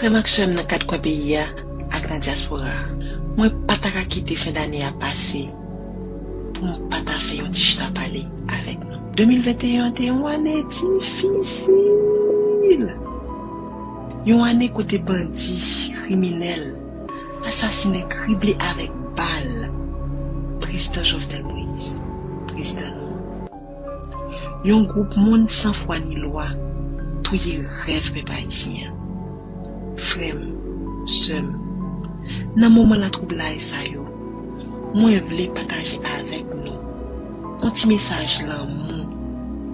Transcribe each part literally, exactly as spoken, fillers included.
Frè m ak sè m nan kat kwen peyi a ak nan dyaspora a, mwen pa ta ka kite fen dane a pase pou m pa ta fè yon ti chita pale avèk nou. De mil venteyen an te yon ane difisil. Yon ane kote bandi, kriminèl, asasinen, krible avèk bal Prezidan Jovenel Moïse, prezidan nou an. Yon gwoup moun san fwa ni lwa touye rèv pèp ayisyen an. Frè m, sè m, nan moman latwoublay sa yo, mwen vle pataje avèk nou yon ti mesaj lanmou,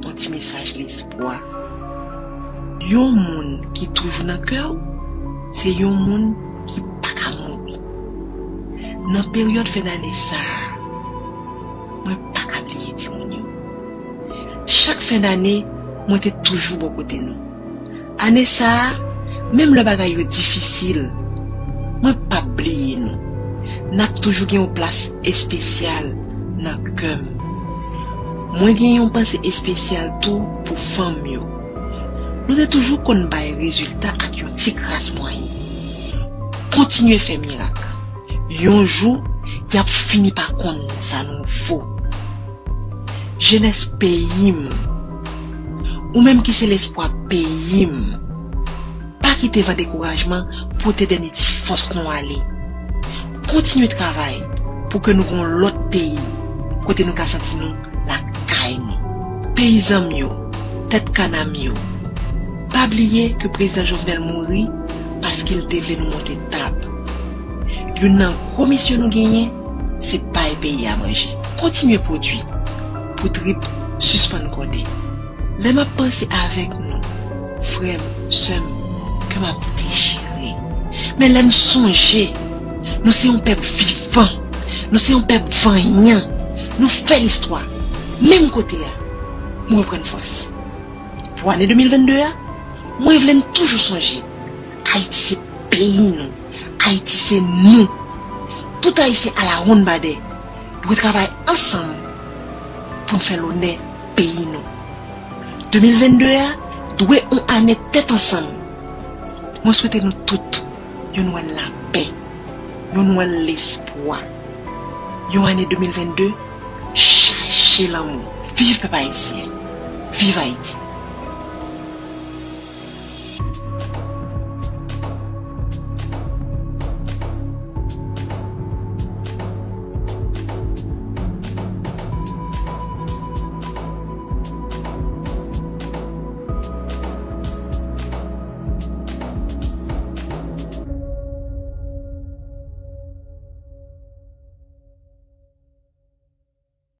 yon ti mesaj lespwa. Yon moun ki toujou nan kè w, se yon moun ki pa ka mouri. Nan peryòd fen dane sa a, mwen pa ka bliye timoun yo. Chak fen dane, mwen te toujou bò kote nou. Ane sa a, menm lè bagay yo difisil, mwen p ap bliye nou. N ap toujou gen yon plas espesyal nan kè m. Mwen gen yon panse espesyal tou pou fanm yo. Nou te toujou konn bay rezilta ak yon ti kras mwayen. Kontinye fè mirak. Yon jou, y ap fini pa konn sa nou vo. Jenès peyi m, ou menm ki se lespwa peyi m, pa kite van dekourajman pote dènye ti fòs nou ale. Kontinye travay pou ke nou gen yon lòt peyi kote nou ka santi nou lakay nou. Peyizan m yo, tèt kana m yo, pa bliye ke Prezidan Jovenel mouri paske l te vle nou monte tab. Youn nan gwo misyon nou genyen, se bay peyi a manje. Kontinye pwodui pou trip sispann kòde. Lè m ap panse avèk nou, frè m, sè m, kè m ap dechire. Men lè m sonje, nou se yon pèp vivan, nou se yon pèp vanyan, nou fè listwa, menm kote a, m reprann fòs. Pou ane de mil vennde a, mwen vle n toujou sonje, Ayiti se peyi nou, Ayiti se nou. Tout Ayisyen alawonnbadè dwe travay ansanm pou n fè lonè peyi nou. De mil vennde a dwe yon ane tèt ansanm. Mwen swete nou tout yon Nwèl lapè, yon Nwèl lespwa, yon ane de mil vennde chaje lanmou. Viv pèp ayisyen! Viv Ayiti!